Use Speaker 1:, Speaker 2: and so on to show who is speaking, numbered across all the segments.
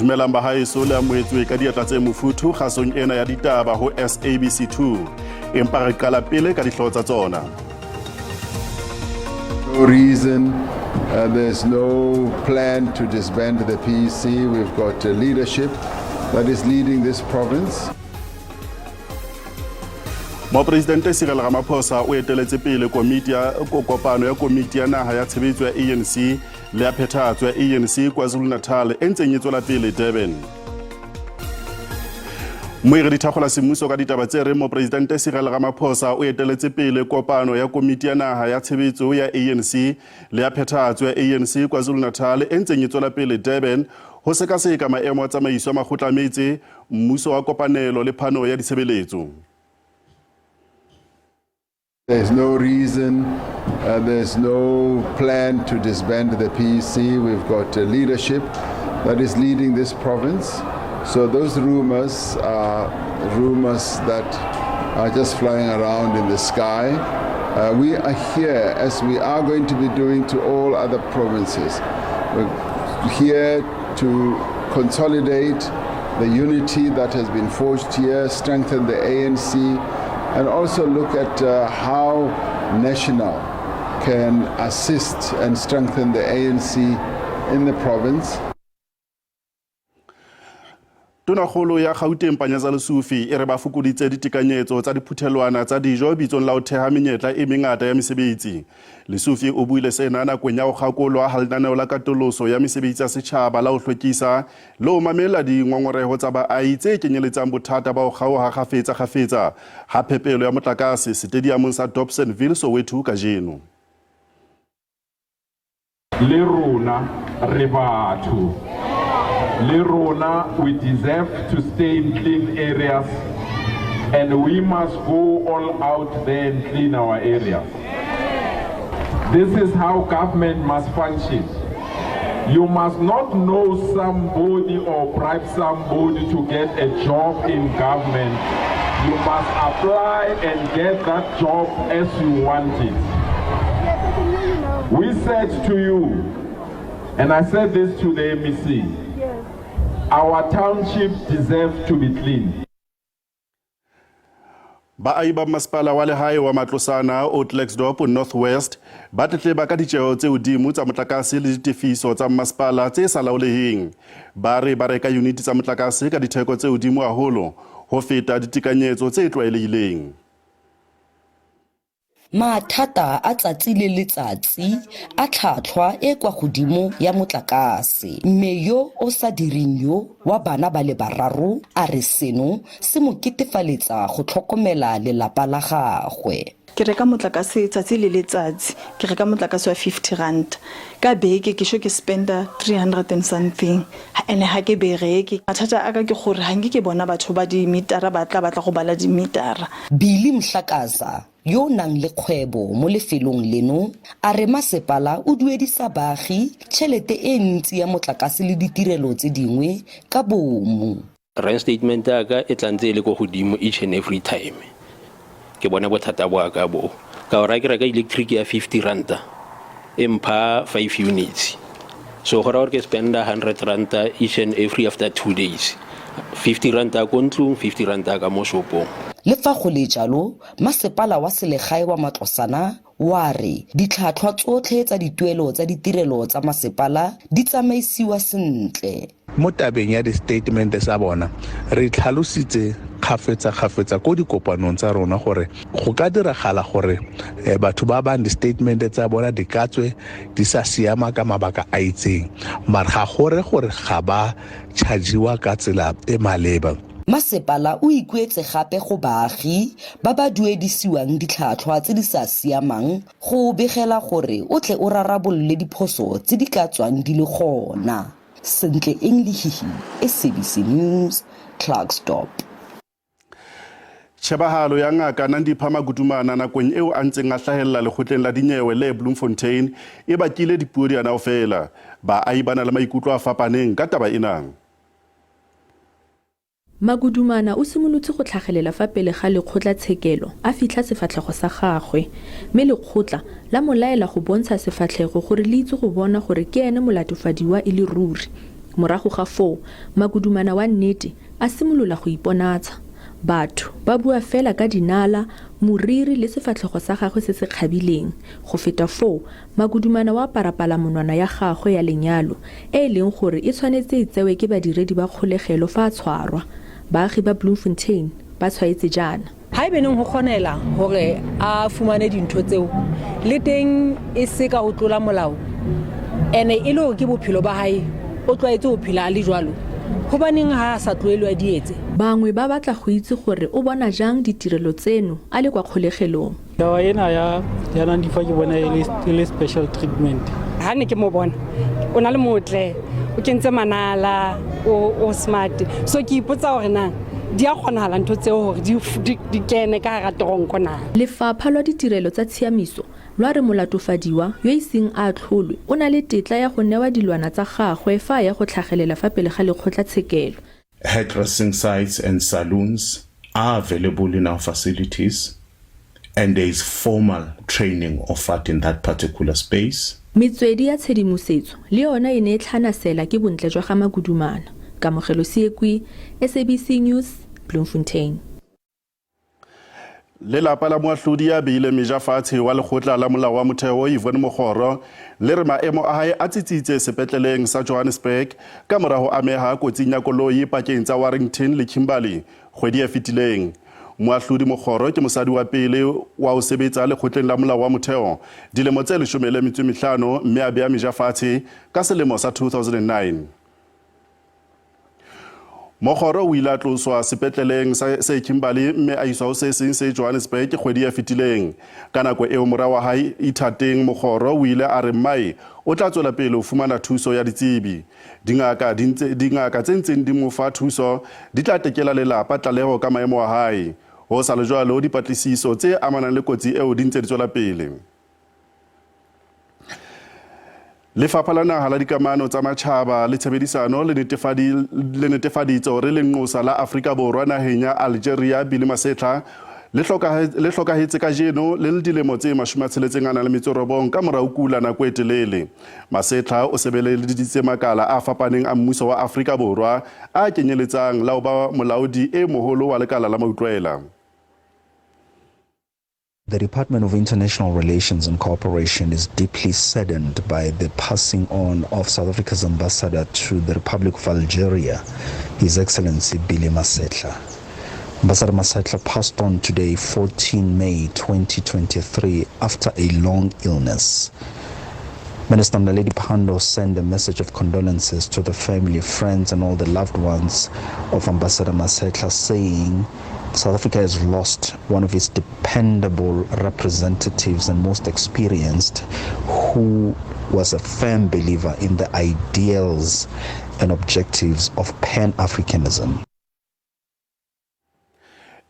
Speaker 1: Dumelang bahaeso, le amohetswe ka diatla tse mofuthu kgasong ena ya ditaba ho SABC 2. Empa re qala pele ka dihlooho tsa tsona.
Speaker 2: No reason, there's no plan to disband the PEC. We've got a leadership that is leading this province.
Speaker 1: Mopresidente Cyril Ramaphosa o eteletse pele komiti ya kopano ya komiti ya naha ya tshebetso ya ANC le ya phethahatso ya ANC KwaZulu-Natal e ntseng e tswela pele Durban. Moiri dithakgola semmuso ka ditaba tse reng Mopresidente Cyril Ramaphosa o eteletse pele kopano ya komiti ya naha ya tshebetso ya ANC le ya phethahatso ya ANC KwaZulu-Natal e ntseng e tswela pele Durban ho sekaseka maemo a tsamaiso ya makgotla a metse, mmuso wa kopanelo le phano ya ditshebeletso.
Speaker 2: There's no reason, there's no plan to disband the PEC. We've got a leadership that is leading this province. So those rumors are rumors that are just flying around in the sky. We are here, as we are going to be doing to all other provinces. We're here to consolidate the unity that has been forged here, strengthen the ANC, and also look at how national can assist and strengthen the ANC in the province.
Speaker 1: Tonakgolo ya Gauteng Panyaza Lesufi e re ba fokoditse ditekanyetso tsa diphuthelwana tsa dijo bitsong la ho theha menyetla e mengata ya mesebetsi. Lesufi o buile sena nakong ya ho kgakolwa ha lenaneo la katoloso ya mesebetsi ya setjhaba la ho hlwekisa le ho mamela dingongoreho tsa baahi tse kenyeletsang bothata ba ho kgaoha kgafetsa-kgafetsa ha phepelo ya motlakase setediamong sa Dobsonville Soweto kajeno.
Speaker 3: Le rona re batho, le rona we deserve to stay in clean areas, and we must go all out there and clean our areas. This is how government must function. You must not know somebody or bribe somebody to get a job in government. You must apply and get that job as you want it. We said to you, and I said this to the MEC, our township deserves to be clean.
Speaker 1: Baahi ba masepala wa lehae wa Matlosana o Klerksdorp North West ba tletleba ka ditjeho tse hodimo tsa motlakase le ditefiso tsa masepala tse sa laoleheng. Ba re ba reka yuniti tsa motlakase ka ditheko tse hodimo haholo ho feta ditekanyetso tse tlwaelehileng.
Speaker 4: Mathata a tsatsi le letsatsi a tlhwatlhwa e kwa godimo ya motlakase. Mme yo o sa direng yo wa bana ba le bararo a re seno se mo ketefaletsa go tlhokomela lelapa la gagwe.
Speaker 5: Ke reka motlakase tsatsi le letsatsi, ke reka motlakase wa R50 ka beke, ke sho ke spenda 300 and something, ene ha ke bereke. Mathata a ka ke gore ha nke ke bona batho ba dimitara ba tla batla go bala dimitara.
Speaker 4: Billy Mhlakaza yo o nang le kgwebo mo lefelong leno a re masepala o duedisa baagi tšhelete e ntsi ya motlakase le ditirelo tse dingwe ka bomo.
Speaker 6: Rent statement ya ka e tlantse e le ko godimo each and every time. Ke bone bothata bo ka bo. Ka gore ke reka electric ya R50, e mpha 5 units. So go raya gore ke spenda R100 each and every after 2 days. R50 ko ntlong, R50 ka mo shopong.
Speaker 4: Le fa go le jalo, masepala wa selegae wa Matlosana wa re ditlhwatlhwa tsotlhe tsa dituelo tsa ditirelo tsa masepala di tsamaisiwa sentle.
Speaker 7: Mo tabeng ya di-statement sa bona, re tlhalositse kgafetsa-kgafetsa ko dikopanong tsa rona gore go ka diragala gore batho ba bang di-statement tsa bona di ka tswe di sa siama ka mabaka a itseng, mara ga gore gore ga ba chargiwa ka tsela e maleba.
Speaker 4: Masepala o ikuetse gape go baagi ba ba duedisiwang ditlhwatlhwa tse di sa siamang go begela gore o tle o rarabolole diphoso tse di ka tswang di le gona. Sentle Eng Lehihi, SABC News, Klerksdorp.
Speaker 1: Tjhebahalo ya ngaka Nandipha Magudumana nakong eo a ntseng a hlahella lekgotleng la dinyewe le Bloemfontein e bakile dipuo di ana feela. Baahi ba na le maikutlo a fapaneng ka taba ena.
Speaker 8: Magudumana o simolotse go tlhagelela fa pele ga lekgotlatshekelo a fitlha sefatlhego sa gagwe, mme lekgotla la mo laela go bontsha sefatlhego gore le itse go bona gore ke ene molatofadiwa e le ruri. Morago ga foo, Magudumana wa nnete a simolola go iponatsha. Batho ba bua fela ka dinala, moriri le sefatlhego sa gagwe se se kgabileng. Go feta foo, Magudumana o apara palamonwana ya gagwe ya lenyalo, e e leng gore e tshwanetse e tsewe ke badiredi ba kgolegelo fa a tshwarwa. Baagi ba Bloemfontein ba tshwaetse jaana.
Speaker 9: Haebeneng ho kgonela hore a fumane dintho tseo le teng e se ka ho tlola molao ene e le hore ke bophelo ba hae o tlwaetse ho phela a le jwalo hobaneng ha a sa tlohelwe a di etse?
Speaker 8: Bangwe ba batla go itse gore o bona jang ditirelo tseno a le kwa kgolegelong.
Speaker 10: Taba ena ya ya Nandipha ke bona e le e le special treatment.
Speaker 11: Ha ne ke mo bona o na le motle o kentse manala o o smart so ke ipotsa hore na di a kgonahala ntho tseo hore di di di kene ka hara toronko na.
Speaker 8: Lefapha lwa Ditirelo tsa Tshiamiso lwa re molatofadiwa yo iseng a atlholwe o na le tetla ya go newa dilwana tsa gagwe fa a ya go tlhagelela fa pele ga lekgotlatshekelo.
Speaker 12: Hairdressing sites and saloons are available in our facilities and there is formal training offered in that particular space.
Speaker 8: Metswedi ya tshedimosetso le yona e ne e tlhanasela ke bontle jwa ga Magudumana. Kamogelo Seekwi, SABC News, Bloemfontein.
Speaker 1: Lelapa la moahlodi ya beile meja fatshe wa lekgotla la molao wa motheo Yvonne Mokgoro le re maemo a hae a tsitsitse sepetleleng sa Johannesburg ka mora ho ameha kotsing ya koloi pakeng tsa Warrington le Kimberley kgwedi e fetileng. Moahlodi Mokgoro ke mosadi wa pele wa ho sebetsa lekgotleng la molao wa motheo dilemo tse 15 mme a bea meja fatshe ka selemo sa 2009. Mokgoro o ile a tloswa sepetleleng se Kimberley mme a iswa ho se seng se Johannesburg kgwedi e fetileng. Ka nako eo mora wa hae Ithateng Mokgoro o ile a re mmae o tla tswela pele ho fumana thuso ya ditsebi. Dingaka di ntse dingaka tse ntseng di mo fa thuso di tla tekela lelapa tlaleho ka maemo a hae. Ho sa le jwalo dipatlisiso tse amanang le kotsi eo di ntse di tswela pele. Lefapha la Naha la Dikamano tsa Matjhaba le Tshebedisano le netefaditse hore lenqosa la Afrika Borwa naheng ya Algeria Billy Masetlha le hlokahetse kajeno le le dilemo tse 69 ka mora ho kula nako e telele. Masetlha o sebeleleditse makala a fapaneng a mmuso wa Afrika Borwa a kenyeletsang la ho ba molaodi e moholo wa lekala la mautlwela.
Speaker 13: The Department of International Relations and Cooperation is deeply saddened by the passing on of South Africa's ambassador to the Republic of Algeria, His Excellency Billy Masetlha. Ambassador Masetlha passed on today, 14 May 2023, after a long illness. Minister Naledi Pandor sent a message of condolences to the family, friends, and all the loved ones of Ambassador Masetlha, saying South Africa has lost one of its dependable representatives and most experienced, who was a firm believer in the ideals and objectives of Pan-Africanism.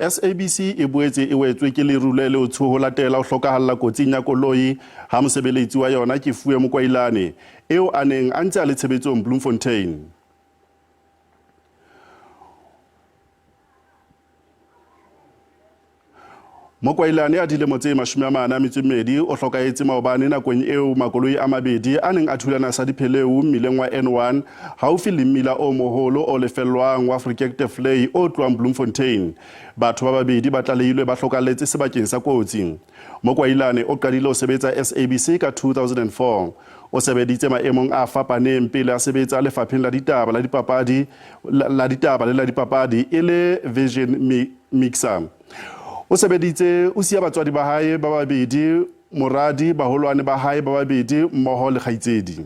Speaker 1: SABC e boetse e wetswe ke leru le leotsho ho latela ho hlokahalla kotsing ya koloi ha mosebeletsi wa yona Kefuwe Mokwailane eo a neng a ntse a le tshebetsong Bloemfontein. Mokwailane a dilemo tse 42 o hlokahetse maobane nakong eo makoloi a mabedi a neng a thulana sa dipheleu mmileng wa N1 haufi le mmila o moholo o lefellwang wa Frikekte Vlei o tlohang Bloemfontein. Batho ba babedi ba tlalehilwe ba hlokalletse sebakeng sa kotsi. Mokwailane o qadile ho sebetsa SABC ka 2004. O sebeditse maemong a fapaneng pele a sebetsa lefapheng la ditaba la dipapadi la ditaba le la dipapadi e le Vision Mixer. O sebeditse o siya batswadi ba hae ba babedi, moradi, baholwane ba hae ba babedi mmoho le kgaitsedi.